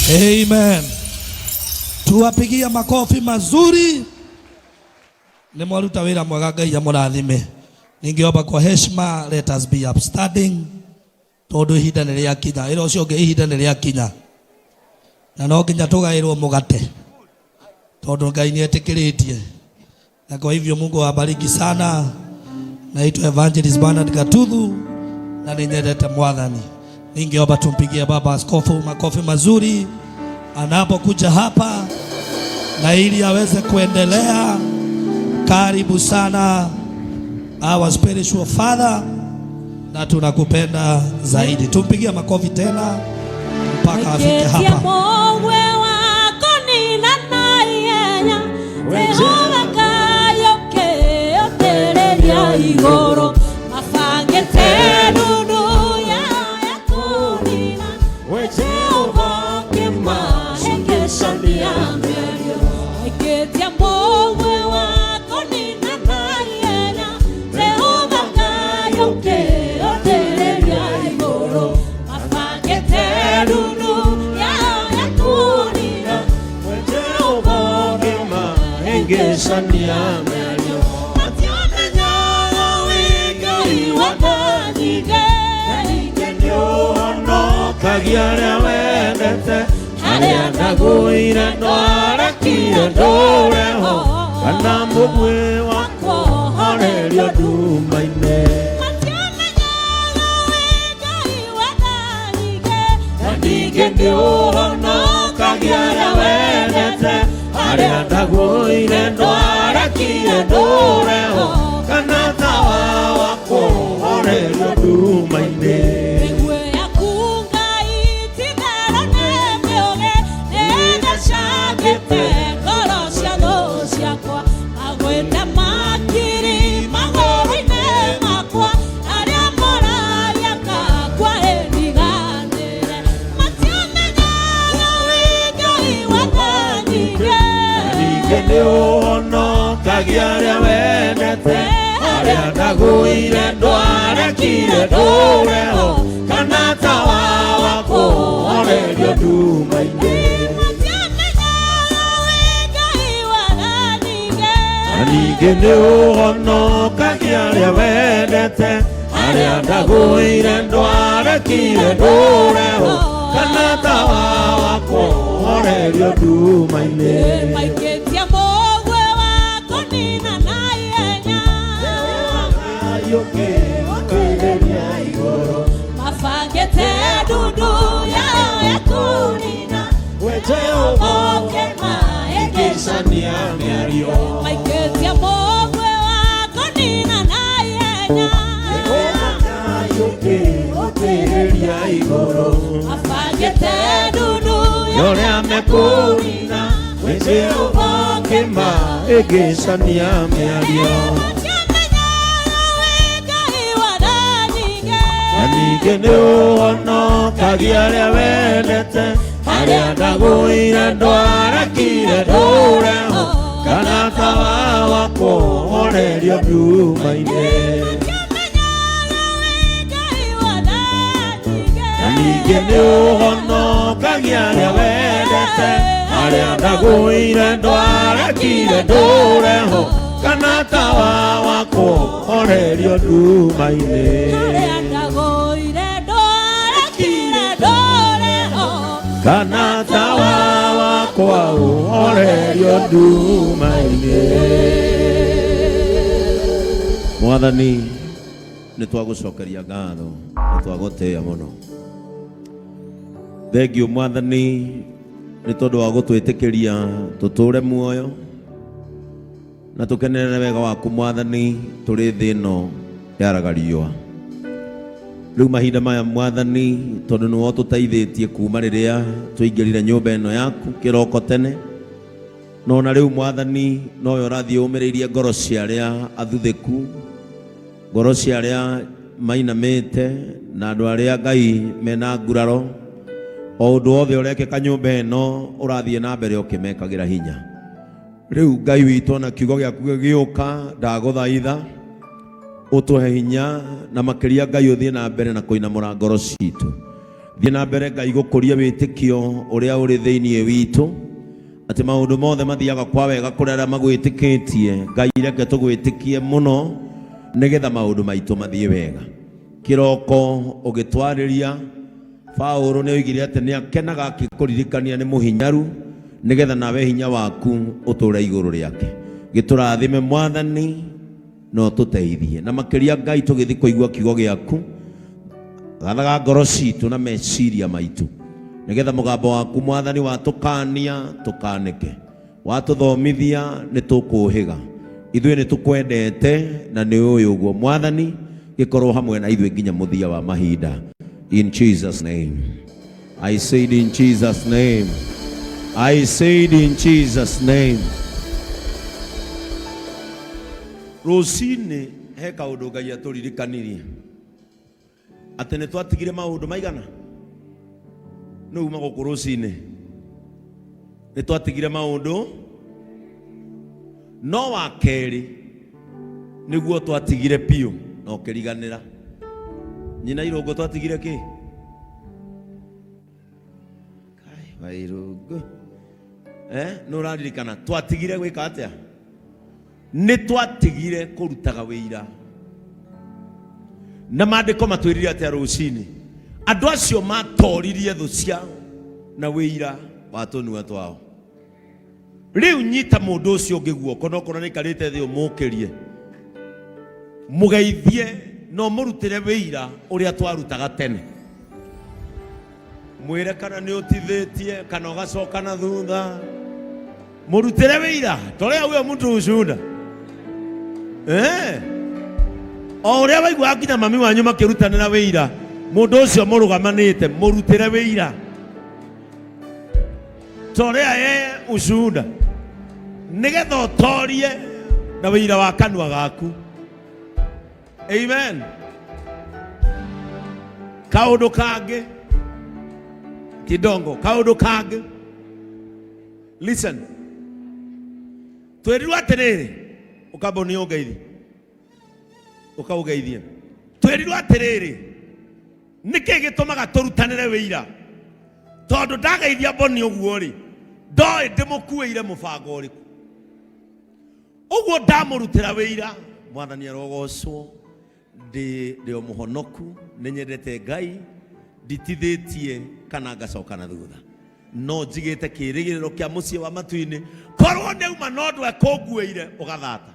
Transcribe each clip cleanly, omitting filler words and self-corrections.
Amen. Tuwapigie makofi mazuri. Nĩ mwaruta wĩra mwega, Ngai amũrathime. Ningeomba kwa heshima, let us be upstanding tondũ ihinda nĩ rĩakinya. Ĩra ũcio ũngĩ ihinda nĩ rĩakinya. Na no nginya tũgaĩrwo mũgate tondũ Ngai nĩ etĩkĩrĩtie. Na kwa hivyo Mungu awabariki sana. Naitwa Evangelist Bernard Gatuthu na ninyendete Mwathani. Ningeomba tumpigie baba askofu makofi mazuri anapokuja hapa na ili aweze kuendelea. Karibu sana our spiritual father, na tunakupenda zaidi. Tumpigie makofi tena mpaka afike hapa. Mũgwe wako nina na ihenya Jehova kayũkĩũtĩrĩria igũrũ mabangĩte ndundu yao ya kũnina. We Jehova kĩmahĩngĩcania mĩario aikĩtie mũgwe wako nina na ihenya Jehova kayũkĩũtĩrĩria igũrũ mabangĩte ndundu yao ya kũnina. We Jehova kĩmahĩngĩcania mĩario. Matiamenyaga wĩ Ngai wa tha nyingĩ. Ningĩ nĩũhonokagia arĩa wendete, arĩa ndagũire ndwarekire ndũre ho, kana mũguĩ wa kũhorerio nduma-inĩ. Matiamenyaga wĩ Ngai wa tha nyingĩ. Na ningĩ nĩũhonokagia arĩa wendete, arĩa ndagũire ndwarekire ndũre ho, kana tawa wa kũhorerio nduma-inĩ. Mĩguĩ yaku Ngai ti-itherũ nĩ mĩũgĩ, nĩĩthecangĩte ngoro cia thũ ciakwa. Magwĩte makiri magũrũ-inĩ makwa, arĩa moragia kakwa ĩndiganĩre. Matiamenyaga wĩ Ngai wa tha nyingĩ. Ningĩ nĩũhonokagia arĩa wendete, arĩa ndagũire ndwarekire ndũre ho, kana tawa wa kũhorerio nduma-inĩ. Matiamenyaga wĩ Ngai wa tha nyingĩ. Na ningĩ nĩũhonokagia arĩa wendete, arĩa ndagũire ndwarekire ndũre ho, kana tawa wa kũhorerio nduma-inĩ. Maikĩtie mũgwe wa kũnina na ihenya. Ũkĩũkĩrĩria igũrũ. Mabangĩte ndundu yao ya kũnina. We Jehova Ũkĩmahĩngĩcania mĩario. Maikĩtie mũgwe wa kũnina na ihenya. Ũkĩũkĩrĩria igũrũ. Mabangĩte ndundu Yorĩa mekũnina. We Jehova kĩmahĩngĩcania mĩario. Matiamenyaga wĩ Ngai wa tha nyingĩ. Na ningĩ nĩũhonokagia arĩa wendete, arĩa ndagũire ndwarekire ndũre ho, kana tawa wa kũhorerio nduma-inĩ. Matiamenyaga wĩ Ngai wa tha nyingĩ. Na ningĩ nĩũhonokagia arĩa wendete, arĩa ndagũire ndwarekire ndũre ho, kana tawa wa kũhorerio nduma-inĩ. Harĩa ndagũire ndwarekire ndũre ho. Kana tawa wakwa ũhorerio nduma-inĩ. Mwathani, nĩ twagũcokeria ngatho na twagũtĩĩa mũno. Thengiũ Mwathani nĩ tondũ wa gũtwĩtĩkĩria tũtũũre muoyo na tũkenerere wega waku Mwathani tũrĩ thĩ ĩno yaraga riũa. Rĩu mahinda maya Mwathani, tondũ nĩwe ũtũteithĩtie kuma rĩrĩa tũingĩrire nyũmba ĩno yaku kĩroko tene, no na rĩu Mwathani nowe ũrathiĩ ũmĩrĩirie ngoro cia arĩa athuthĩku, ngoro cia arĩa mainamĩte na andũ arĩa Ngai mena nguraro. O ũndũ wothe ũrekĩka nyũmba ĩno ũrathiĩ na mbere ũkĩmekagĩra hinya. Rĩu Ngai witũ, na kiugo gĩaku gĩgĩũka, ndagũthaitha ũtũhe hinya na makĩria Ngai ũthiĩ na mbere na kũinamũra ngoro citũ. Thiĩ na mbere Ngai gũkũria wĩtĩkio ũrĩa ũrĩ thĩinĩ witũ, atĩ maũndũ mothe mathiaga kwa wega kũrĩ arĩa magwĩtĩkĩtie. Ngai reke tũgwĩtĩkie mũno nĩgetha maũndũ maitũ mathiĩ wega. Kĩroko ũgĩtwarĩria Paũlũ nĩ oigire atĩ nĩ akenaga akĩkũririkania nĩ mũhinyaru nĩgetha nawe hinya waku ũtũre igũrũ rĩake. Gĩtũrathime Mwathani na ũtũteithie, na makĩria Ngai tũgĩthiĩ kũigua kiugo gĩaku, gathaga ngoro citũ na meciria maitũ nĩgetha mũgambo waku Mwathani watũkania tũkanĩke, watũthomithia nĩ tũkũhĩga. Ithuĩ nĩ tũkwendete na nĩ ũĩ ũguo Mwathani, gĩkorwo hamwe na ithuĩ nginya mũthia wa mahinda. In Jesus name. I said in Jesus name. I said in Jesus name. Rũcinĩ he kaũndũ Ngai atũririkanirie atĩ nĩ twatigire maũndũ maigana nĩ uma gũkũ rũcinĩ nĩ twatigire maũndũ no wa kerĩ nĩguo twatigire biũ na ũkĩriganĩra nyina irũngũ twatigire kĩ Kai, wa irũngũ eh nĩ ũraririkana twatigire gwĩka atĩa nĩ twatigire kũrutaga wĩira na maandĩko matwĩrire atĩa rũcinĩ andũ acio matoririe thũ ciao na wĩira wa tũnua twao rĩu nyita mũndũ ũcio ũngĩ guoko no korwo nĩaikarĩte thĩ ũmũkĩrie mũgeithie na ũmũrutĩre wĩira ũrĩa twarutaga tene mwĩre kana nĩ ũtithĩtie kana ũgacoka na thutha mũrutĩre wĩira tolea huyo mtu ushuhuda eh o ũrĩa waiguaga nginya mami wanyu makĩrutanĩra wĩira mũndũ ũcio mũrũgamanĩte mũrutĩre wĩira tolea yeye ushuhuda nĩgetha ũtorie na wĩira wa kanua gaku. Amen. Kaũndũ kangĩ kidongo, kaũndũ kangĩ, listen, twĩrirwo atĩrĩrĩ, ũkamba nĩ ũngeithi ũkaũgeithie, twĩrirwo atĩrĩrĩ, nĩkĩ gĩtũmaga tũrutanĩre wĩira? Tondũ ndageithia mboni ũguo rĩ, ndoĩ ndĩmũkuĩire mũbango ũrĩkũ. Ũguo ndamũrutĩra wĩira, Mwathani arogocwo, ndĩ ndĩ o mũhonoku, nĩ nyendete Ngai, nditithĩtie kana ngacoka na thutha, no njigĩte kĩrĩgĩrĩro kĩa mũciĩ wa matu-inĩ. Korwo nĩauma na ũndũ ekũnguĩire ũgathata.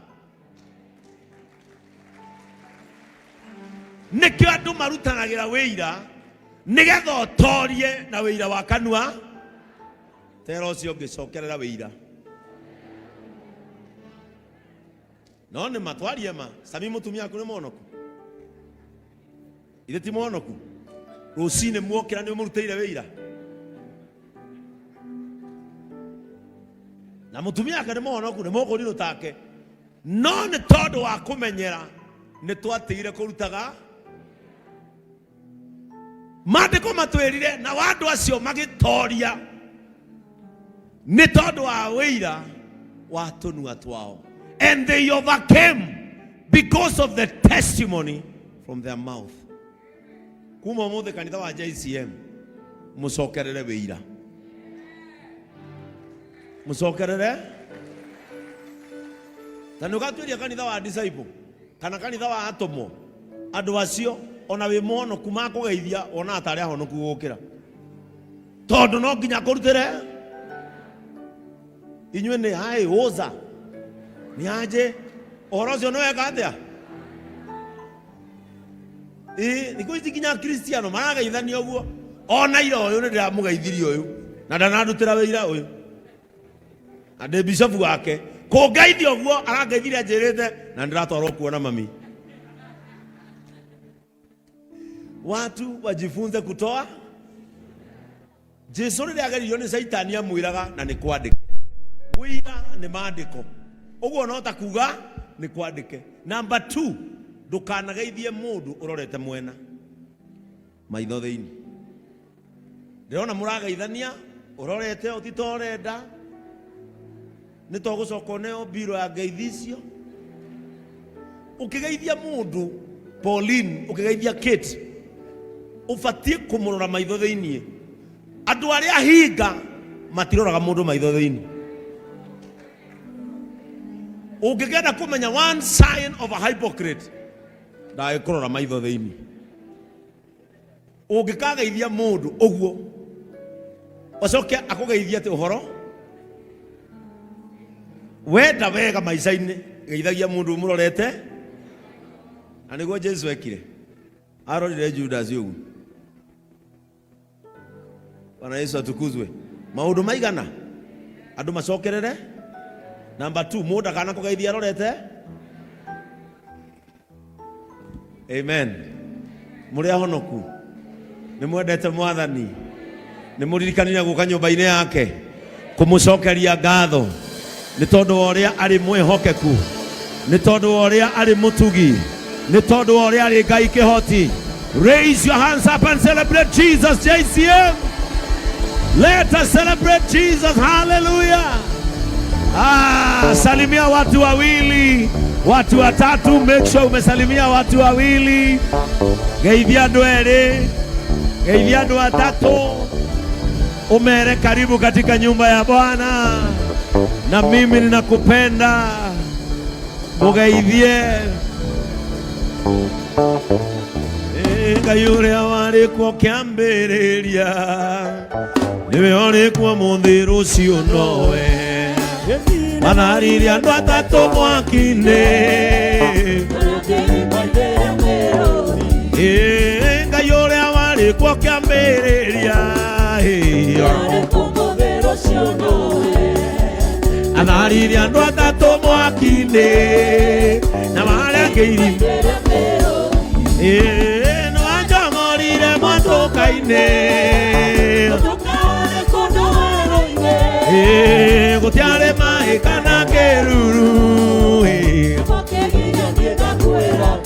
Nĩkĩo andũ marutanagĩra wĩira nĩgetha ũtorie na wĩira wa kanua. Tera ũcio ũngĩ cokerera wĩira. No nĩ ma twarie ma, Sami mũtumia waku nĩ mũhonoku? Ithe ti mũhonoku? Rũcinĩ muokĩra nĩ ũmũrutĩire wĩira? Na mũtumia wake nĩ mũhonoku, nĩ mũkũrirũ take. No nĩ tondũ wa kũmenyera nĩ twatigire kũrutaga. Maandĩko matwĩrire na andũ acio magĩtoria nĩ tondũ wa wĩira wa tũnua twao. And they overcame because of the testimony from their mouth. Kuma ũmũthĩ kanitha wa JCM mũcokerere wĩira, mũcokerere ta nĩ ũgatuĩria kanitha wa disciple kana kanitha wa atũmwo, andũ acio ona wĩ mũhonoku makũgeithia wonaga tarĩ ahonoku gũkĩra, tondũ no nginya kũrutĩre inyuĩ nĩ haĩ ũza nĩ anjĩ ũhoro ũcio nĩ weka atĩa. Ĩĩ, thikũ ici nginya Kristiano marageithania ũguo. Ona ira ũyũ nĩ ndĩramũgeithirie ũyũ na ndanandutĩra wĩira ũyũ na ndĩ bishopu wake kũngeithia ũguo arangeithirie anjĩrĩte na ndĩratwarwo kuona mami. Watu wajifunze kutoa. Jesu rĩrĩa ageririo nĩ Caitani amwĩraga na nĩ kwandĩke. Wĩira nĩ maandĩko. Ũguo no ta kuga nĩ kwandĩke. Number 2, ndũkanageithie mũndũ ũrorete mwena maitho thĩinĩ. Ndĩrona mũrageithania ũrorete ũti ta ũrenda nĩ to gũcoka ũneo mbiro ya ngeithi icio. Ũkĩgeithia mũndũ Pauline, ũkĩgeithia Kate, Ũbatiĩ kũmũrora maitho thĩinĩ. Andũ arĩa hinga matiroraga mũndũ maitho thĩinĩ. Ũngĩkenda kũmenya one sign of a hypocrite, ndagĩkũrora maitho thĩinĩ. Ũngĩkageithia mũndũ ũguo, ũcoke akũgeithie atĩ ũhoro, wenda wega maica-inĩ, geithagia mũndũ ũmũrorete. Na nĩguo Jesu ekire, arorire Judas ũguo. Bwana Yesu atukuzwe. Maũndũ maigana andũ macokerere. Namba 2, mũndũ ndakana kũgeithia arorete. Amen. Mũrĩ ahonoku, nĩ mwendete Mwathani, nĩ mũririkanire gũka nyũmba-inĩ yake kũmũcokeria ngatho nĩ tondũ wa ũrĩa arĩ mwĩhokeku, nĩ tondũ wa ũrĩa arĩ mũtugi, nĩ tondũ wa ũrĩa arĩ Ngai kĩhoti. Raise your hands up and celebrate Jesus. JCM, let us celebrate Jesus. Hallelujah. Ah, salimia watu wawili, watu watatu. Make sure umesalimia watu wawili. Geithia andũ erĩ, geithia andũ atatũ, umere karibu katika nyumba ya Bwana, na mimi ninakupenda. Mugeithie. Eh, Ngai ũrĩa warĩ kuo kĩambĩrĩria nĩwe ũrĩ kuo mũthĩ, rũciũ nowe. Matharirie andũ atatũ mwaki-inĩ. Eh, Ngai ũrĩa warĩ kuo kĩambĩrĩria, eh, atharirie andũ atatũ mwaki-inĩ na marĩa ngĩiri nĩ wanjomorire mwatũka-inĩ. Ĩĩ, gũtiarĩ maĩ kana kĩruru. Ĩĩ.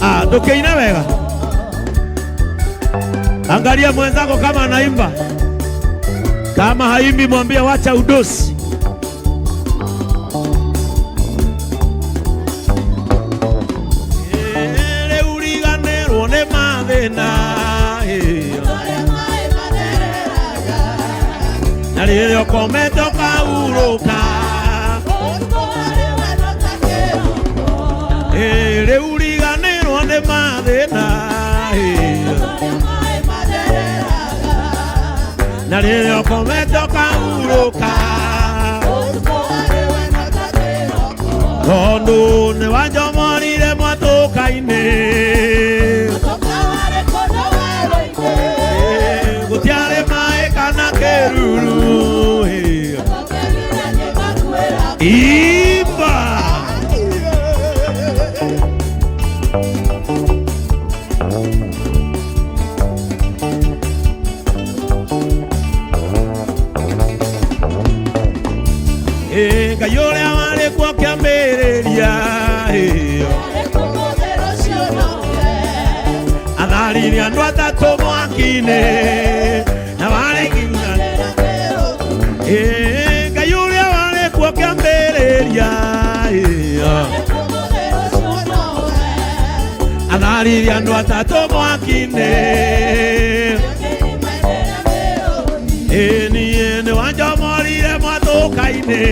Ah, ndũkĩine wega. Angalia mwenzako kama anaimba. Kama haimbi, mwambie wacha udosi. Ĩĩ, rĩu riganĩrwo nĩ mathĩna. Ĩĩ. Na rĩrĩa ũkomete ũkahurũka. Ĩĩ, rĩu riganĩrwo nĩ mathĩna. Ĩĩ. Na rĩrĩa ũkomete ũkahurũka, tondũ nĩ wanjomorire mwatũka-inĩ. Ĩĩ, gũtiarĩ maĩ kana kĩruru. Ĩĩ. Imba. Ĩĩ, Ngai ũrĩa warĩ kuo kĩambĩrĩria, ĩĩ, atharirie andũ atatũ mwaki-inĩ na warĩ nginya. Ĩĩ, Ngai ũrĩa warĩ kuo kĩambĩrĩria, ĩĩ, atharirie andũ atatũ mwaki-inĩ. Ĩĩ, niĩ nĩ wanjomorire mwatũka-inĩ.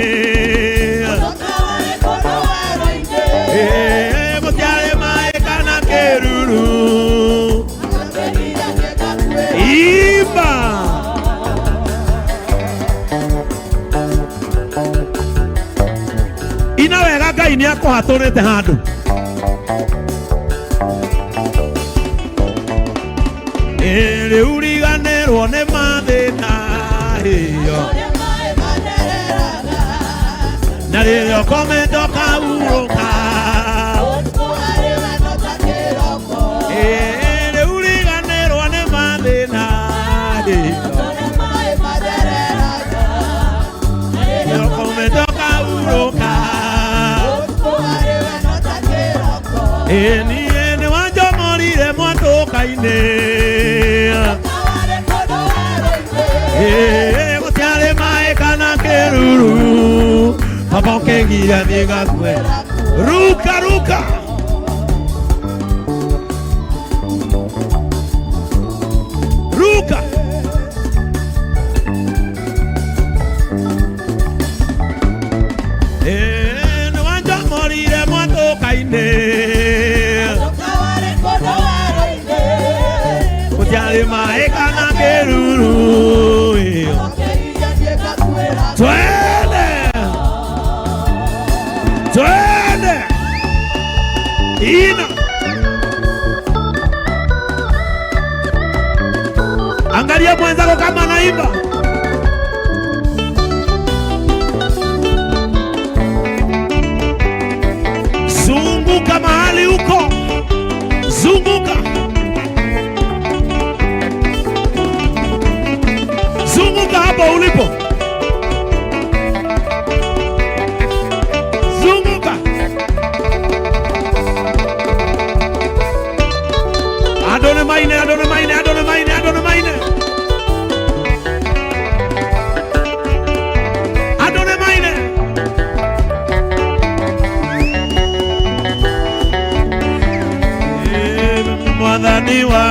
Ĩĩ, gũtiarĩ maĩ kana kĩruru. Imba. Ina wega, Ngai nĩ akũhatũrĩte handũ. Ĩĩ, rĩu riganĩrwo nĩ mathĩna. Ĩyo. Na rĩrĩa ũkomete ũkahurũka. Ĩĩ, rĩu riganĩrwo nĩ mathĩna. Ĩyo. Rĩrĩa ũkomete ũkahurũka. Ĩĩ, niĩ nĩ wanjomorire mwatũka-inĩ. Ĩĩ, gũtiarĩ maĩ kana kĩruru. Baba ũkĩngiria thiĩ gakue. Ruka ruka. Hapo ulipo zunguka. Andũ nĩ maine, andũ nĩ maine, andũ nĩ maine, andũ nĩ maine, andũ nĩ maine. Mwathani wa